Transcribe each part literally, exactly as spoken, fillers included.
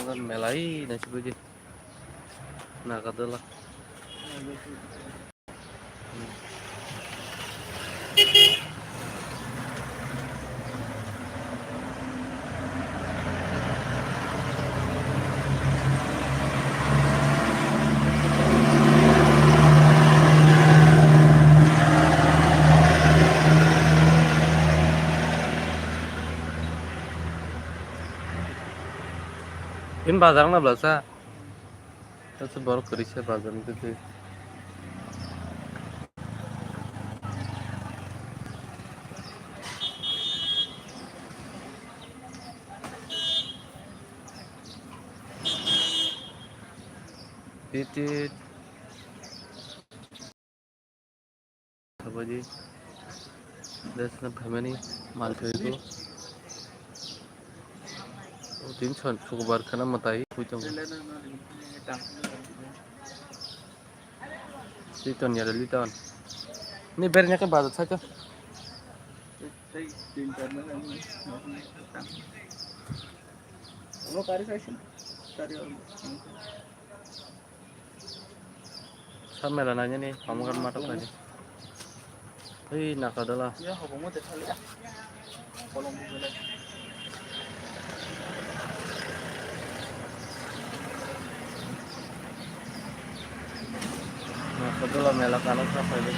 Melai na sibidi. Nagadala. Ini bazar na belasa. Asa borok kwrwi se bazar ni twi. Titit. Sabaji. Desna family mal thaigo. Tin son sukubar khana matai puitong. Liton ya liton. Ni bernya ke bazar saja. Omo kari kaisa. Kari. Samela nanya ni, kamu kan mata tadi. Hei, Nagadala. Ya, hobong mo dekha le. Kolom mo le. Nagadala mela kano sa pai de.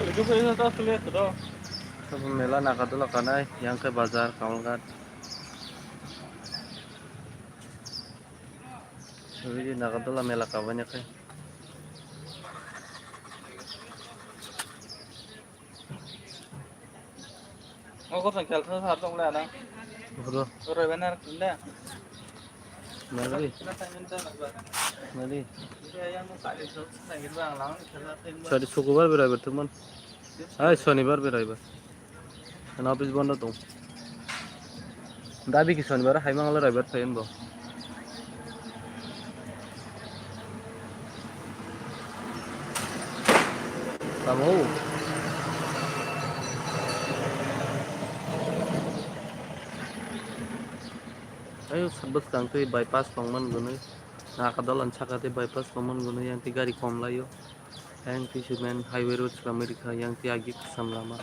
Itu ko itu to sule to. Mela Nagadala kanai, yang ke bazar Kamalghat. Nagadala mela kabanya khe. O gosong khel thang thar tong le ana. Bro. Roi benar kunda. Mali. Mali. Sari sukubar berai berteman. Ai, sonibar berai ber. Ano office bondo tong. Dabi ki sonibar hai mangla raibar phayan bo. Tamo. Ayo, sabbas kang tei bypass tongman gunui. Naka dalan saka tei bypass tongman gunui, yang tei gari kom laio. Yang tei cement highway road swlamwi rikha, yang tei agi kwcham lama.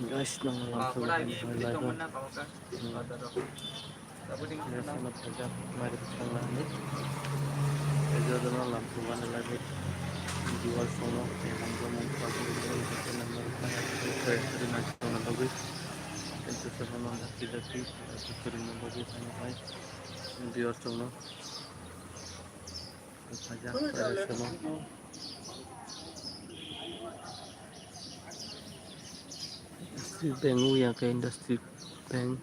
Guys, nang lamsok hai lai bo. Guys, ano phaijak mari bwsang nangni. Ejo dono lamsok mani lai bo. Diwar songno, yang hamjakmung, bagwi. Tei chwsano nang jati jati, chwsano bagwi thangwi hai. Diwar songno. Industry bank, o yang khe industry bank.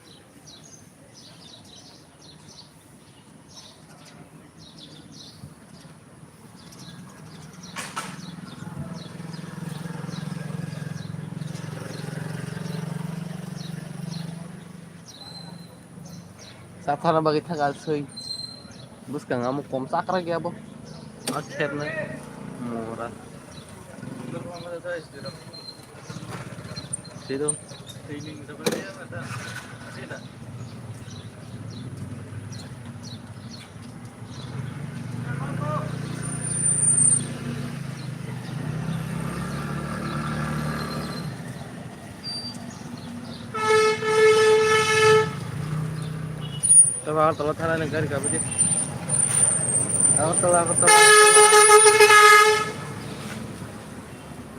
Sathana bagwi thang al swi. Bwskang amo kom chakra gya bo. A kherna mora. Sido. Tama Agartala thana ni gari kabidi. Agartala, Agartala.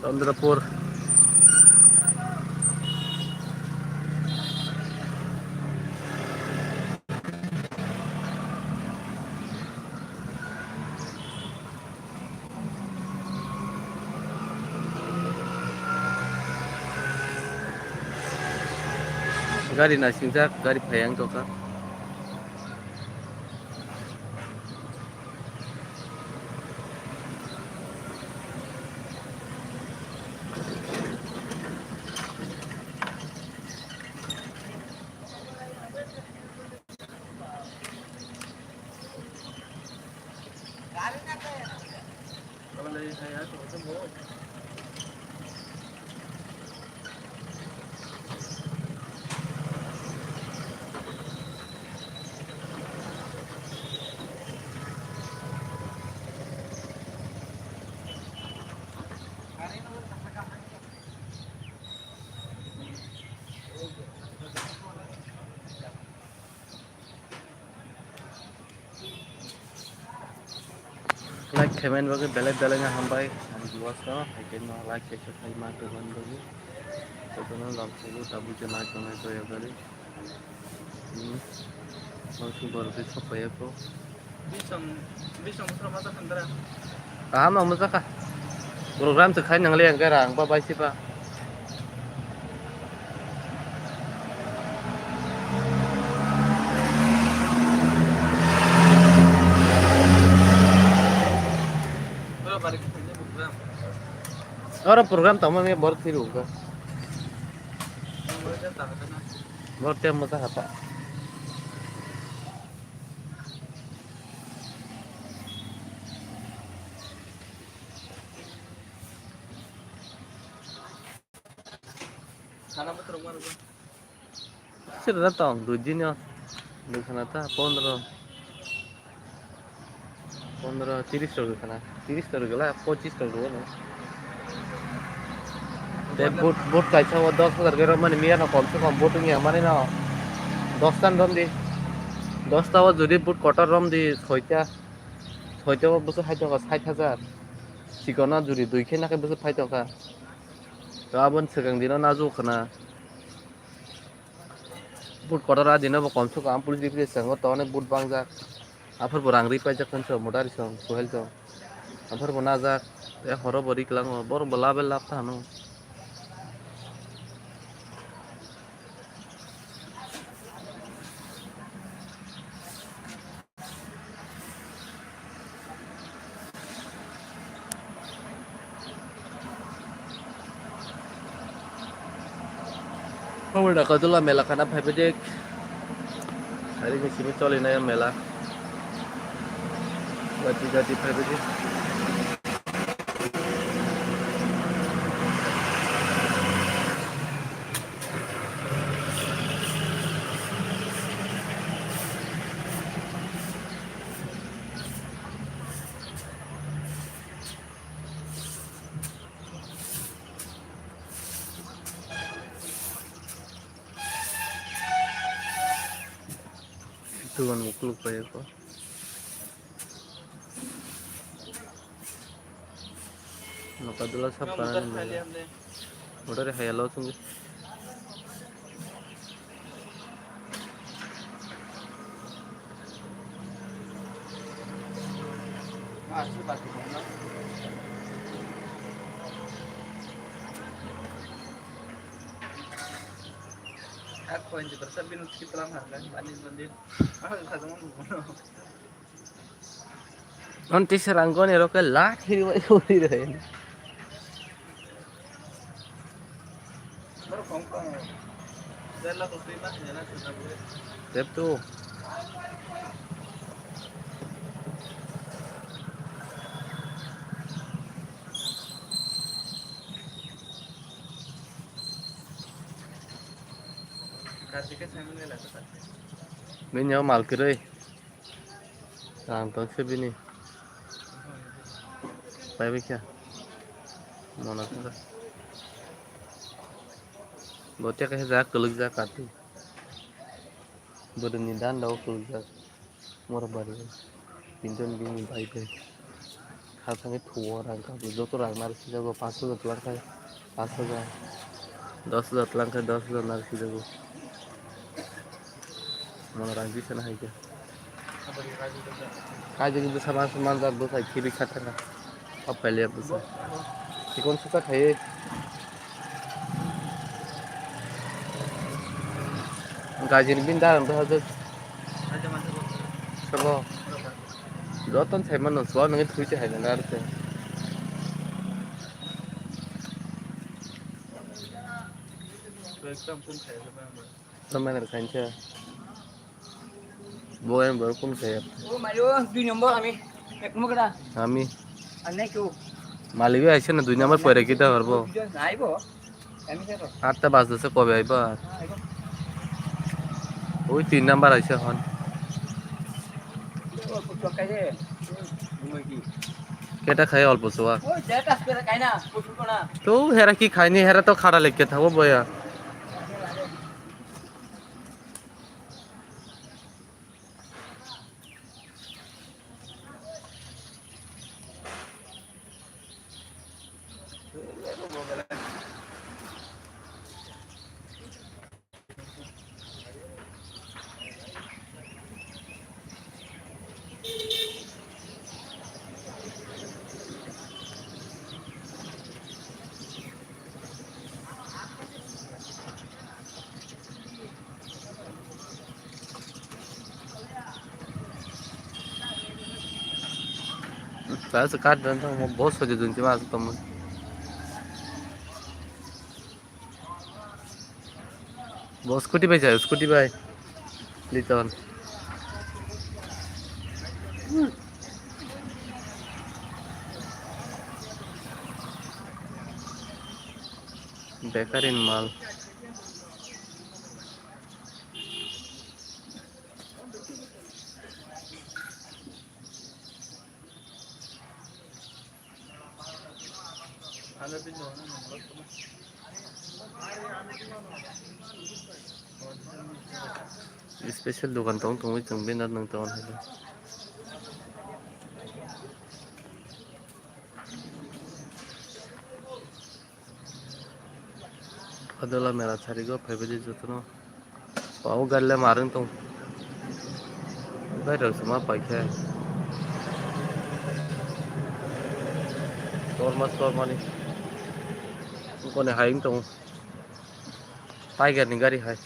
Chandrapur. Gari naisingchak, gari phai ang tongkha. Comment bagwi belai belai no hambai. Ang viewers no hai khe no like khe khe khai ma tongmani bagwi. Jotono lamsogo tabuk je nai tongnai joya gari. Hmm. Bangsi borok tei sok phaiya kho. Bisong, bisong bosra ma jakha dara. Kaham no mujaka. Program se khai nangle ang khe rang ba bai si ba. Oro program tamo me bor thiru ga. Bor tem mo ta hata. Sir na tong dui din yo. Dui khana ta pondro. Pondro tiris rok khana. Tiris rok gela pochis rok no. Te boot boot kaisa o dos hajar ke romani miya no kom se kom boot wngya mani no. Dos tan rom di. Dos ta o jodi boot kotor rom di soita. Soita o bwswk hai tongo sait hajar. Sikona juri dui khe nakhe bwswk phai tongkha. To aboni swkang dino najuk khna. Boot kotor a dino bo kom se kom police dipri sango to onek boot bangjak. Aphar bo rang ri paijak khan so mudari song suhel song. Aphar bo najak. E horo bo ri klango. Borok bo label lab ta hano. Omo Nagarjula mela khana phaibaidi. Ari ni simi choli nai mela. Jati jati phaibaidi. Tugon mukluk pai ko. Nagarjula sab kana ni mela. Motor hai lo sung. Ang khajang. On tisa rangoni roke la thiri bai khori re. Tep tu. Bini o mal kwrwi. Rang tong se bini. Pai bai kha. Mona kha. Bo te kaisa jak kwlwk jak kati. Bodoni dan dao kwlwk jak. Mora bari. Pinton bini bai bai. Kha thangwi thuo rang kha. Joto rang naro sijago paanch hajar twlang khai. Paanch hajar, dos hajar twlang khe dos hajar nang sijago. Mano rang bisa na hai khe. Kaijak bwsa man, man jak bwsa khibi kha thang kha. Kap khaile bwsa. Chikon suka khai. Gajini bin darang bwsa jak. Sabo. Joton sai mano suwa nang thui se hai na ar se. Ekdom kun khai se ba. Tamai nar khain se. Bo em bo kun khai. O mayo dui nombor ami. Ek nombor kada. Ami. Anai ko. Malik aise na dui number pore kita harbo. Nai bo. Ami se ko. Atta bajte se kobe aiba. Oi tin number aise hon. Keta khai olpo suwa. To hera ki khaini, hera to khara lekke thabo boya. Tasu card dan tong, bo sojo dun chima asuk tong. Bo scooty bai jai, scooty bai. Liton. Bekarin mal. Special dogan tong tongwi chwng banner nang tong. Adola mela sarigo phaibaidi jotono. Pao gari le marwng tong. Gari rok se ma paikhe. Torma tormani. Kone hai wng tong. Tiger ni gari hai.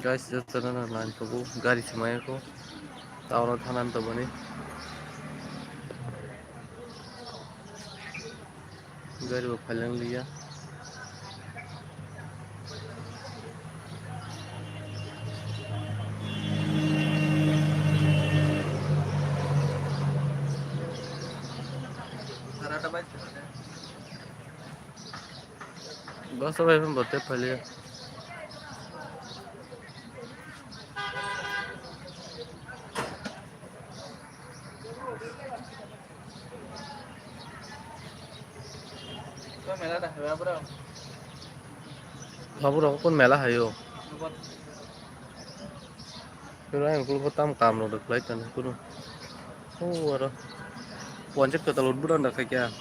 Guys, jotono no line tubu gari se maya kho. Town o thana tongmani. Gari bo phaileng liya. Bus bai phano bote phailiya. Abo rok kun mela hayo. Pero ayang ukulgo tam kam rok rwkhlai tong kunu. O aro. Wanjak kwtal utbudan da khaikya.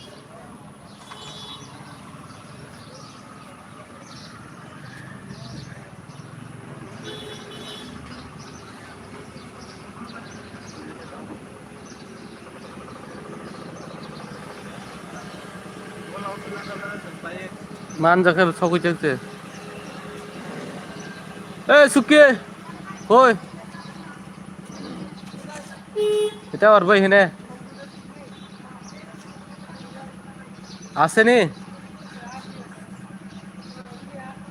Man jakhe sokwi chakche. Ei, Suki! Hoi! Eta or bai hine. Aseni?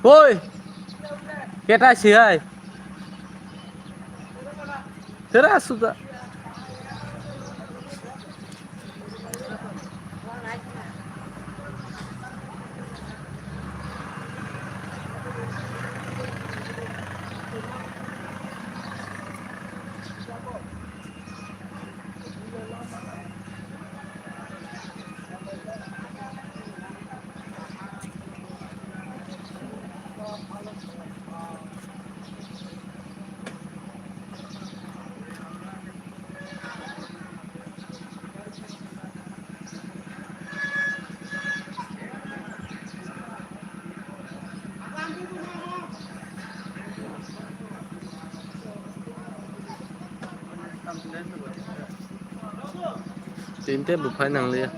Hoi! Keta si hai? Tera suda. Tinte buphai nangliya.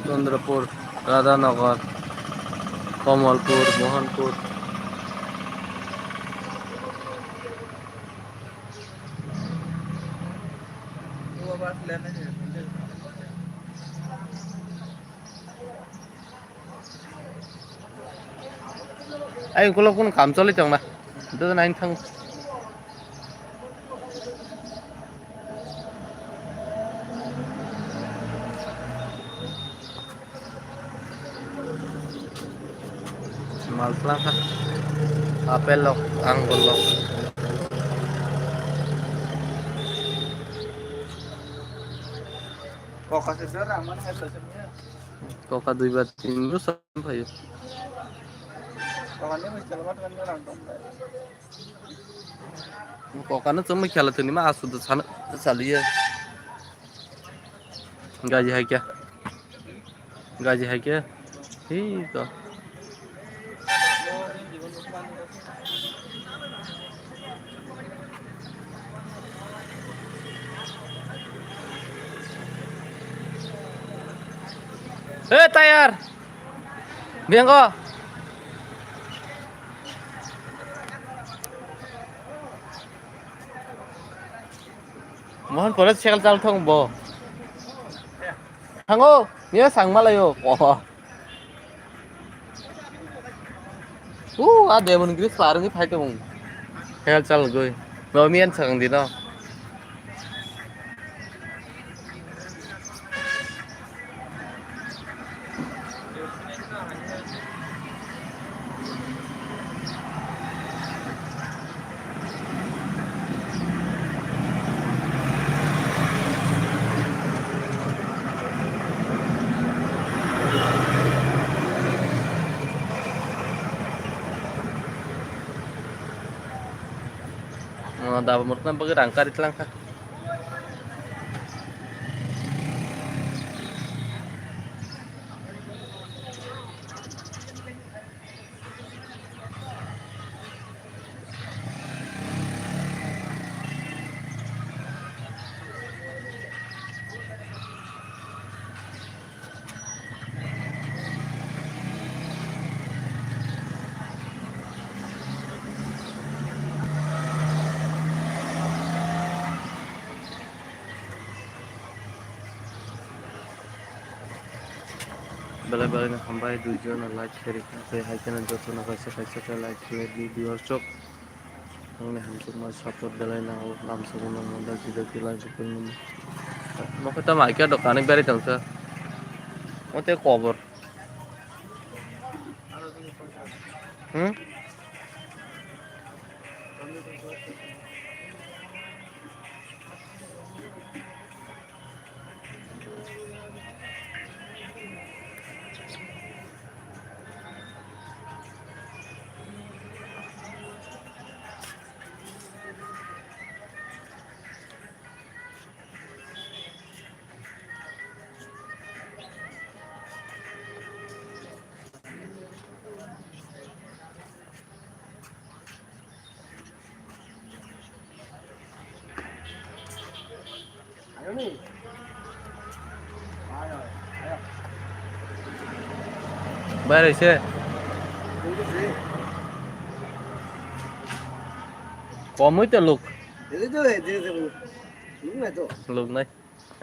Chandrapur, Radhanagar, Kamalpur, Mohanpur. Ai, ukulok kun kam choli tong na. Dodo nine thang. Mal tlang kha. Apple lok, angur lok. Koka se jora, amani hai sa se. Koka dui bar tin bar sa phaio. Kokano chumui khala tini ma asu do sana chaliye. Gaji hai kya? Gaji hai kya? Hi to. Eh, tayar. Biango. Mohon pore cycle chal thong bo. Thango, niya sang malayo. Oho. Uh, a Devon Gris parang ni phai tong. Cycle chal goi. Bo miyan sang di no. Daba murkna bagwi rang kari tlangkha. Belai belai no hambai, duijon no like khe rikha, tei hai kheno joto no kaisa kaisa khe like khe di, di hor chok. Ang ni hamchwkma support belai nango, lamsongo nangma dakti dakti lai buphang nangma. Mo khe tamo hai khe dokan ni berai tongsa. Mo tei kobor. Hmm? Bai rwise. Komui to luk. Luk nai.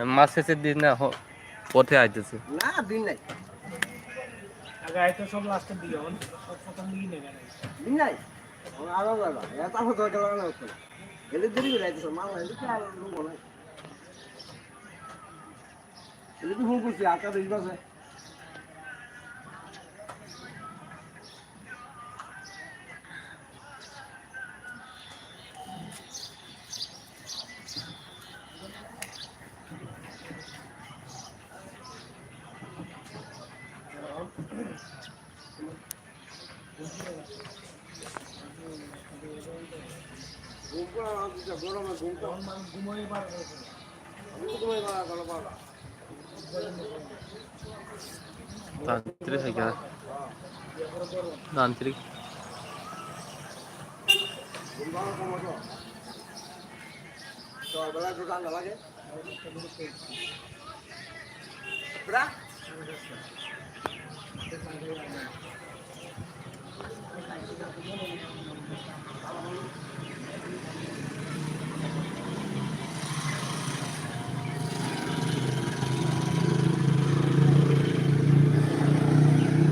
Mas se se din na ho. Pothe aitese. Na, din nai. Aga aito sob last e diye, on, sob prothom diye nai. Din nai. On aro jaga. Ya ta photo kala na utto. Ele deri gula aito sob mal nai. Ele tu phone kursi, aka dei base. Tantrik hai khe. Tantrik.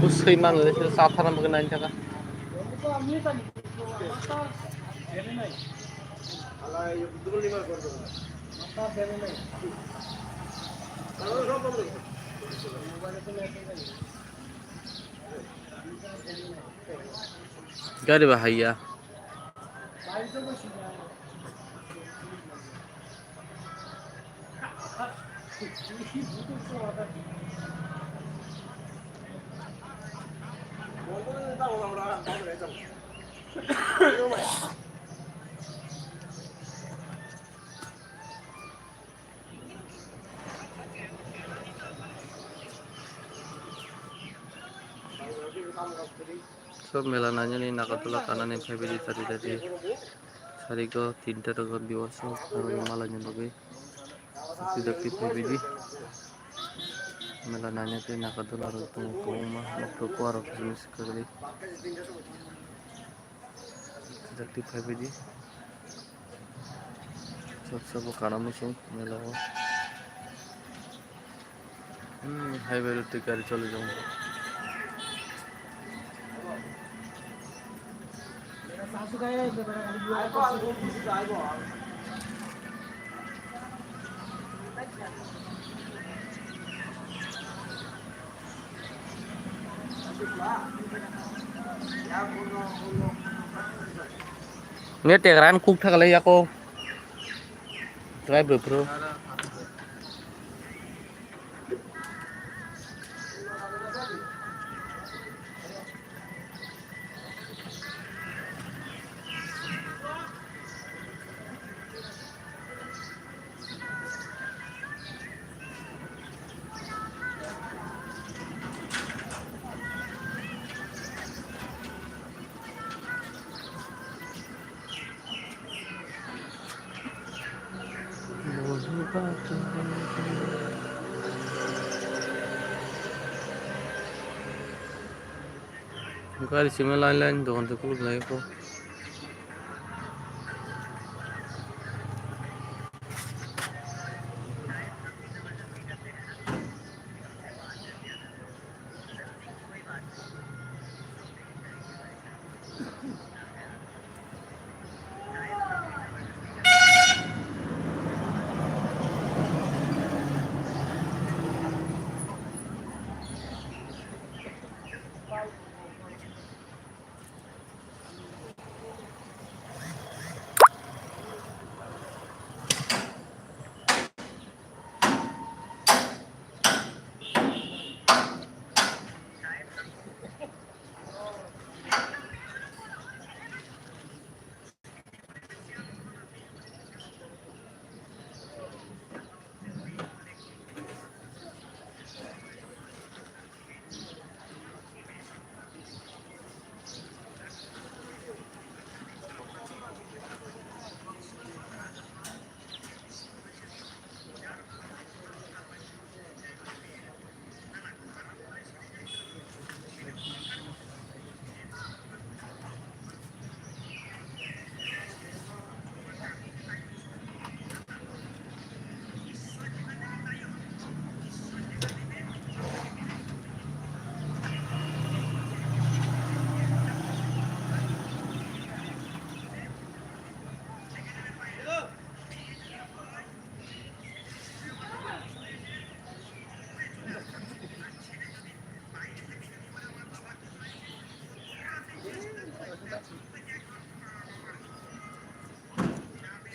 Bwswi manle se sa thana bagwi nai thaka. Gari bahai ya. Sob mela nainani Nagarjula kanani phaibidi tari tari. Sarigo tinta rogo biwaso aro mala ni bagwi dakti dakti phaibidi. Mela naina tei Nagarjula rok tongo kwbangma, nokthok kuarok kisa kisa kwrwi. Dakti phaibidi. Sab sabo kana muchung mela o. Hmm, highway road tei gari choli tongo. Nge tegra kuk thaklai yako. Try bro, bro. Gari simi line line dogan se kuluk lai ko.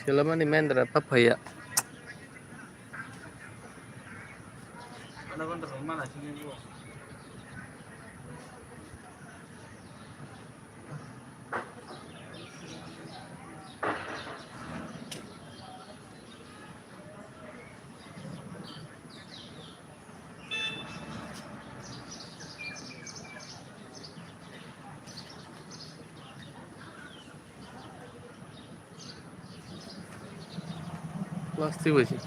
Selamani mendra paphaya. Plastic bai se.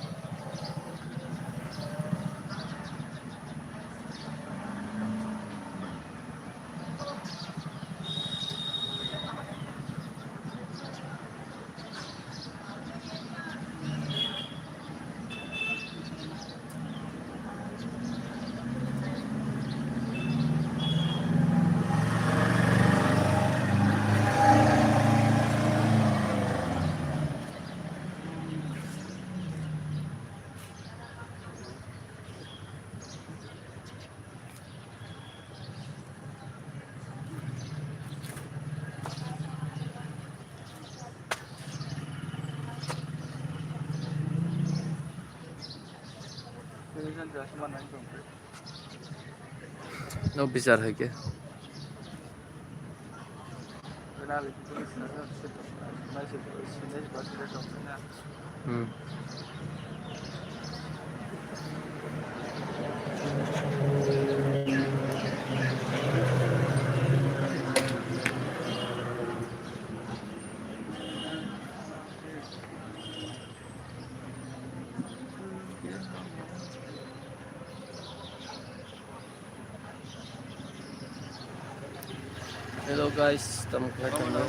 No bichar hai khe. Hmm. Hello guys, tamo khlai tongmo.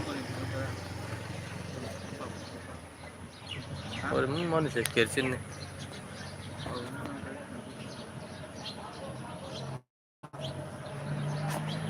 Oro mani se kersin ni.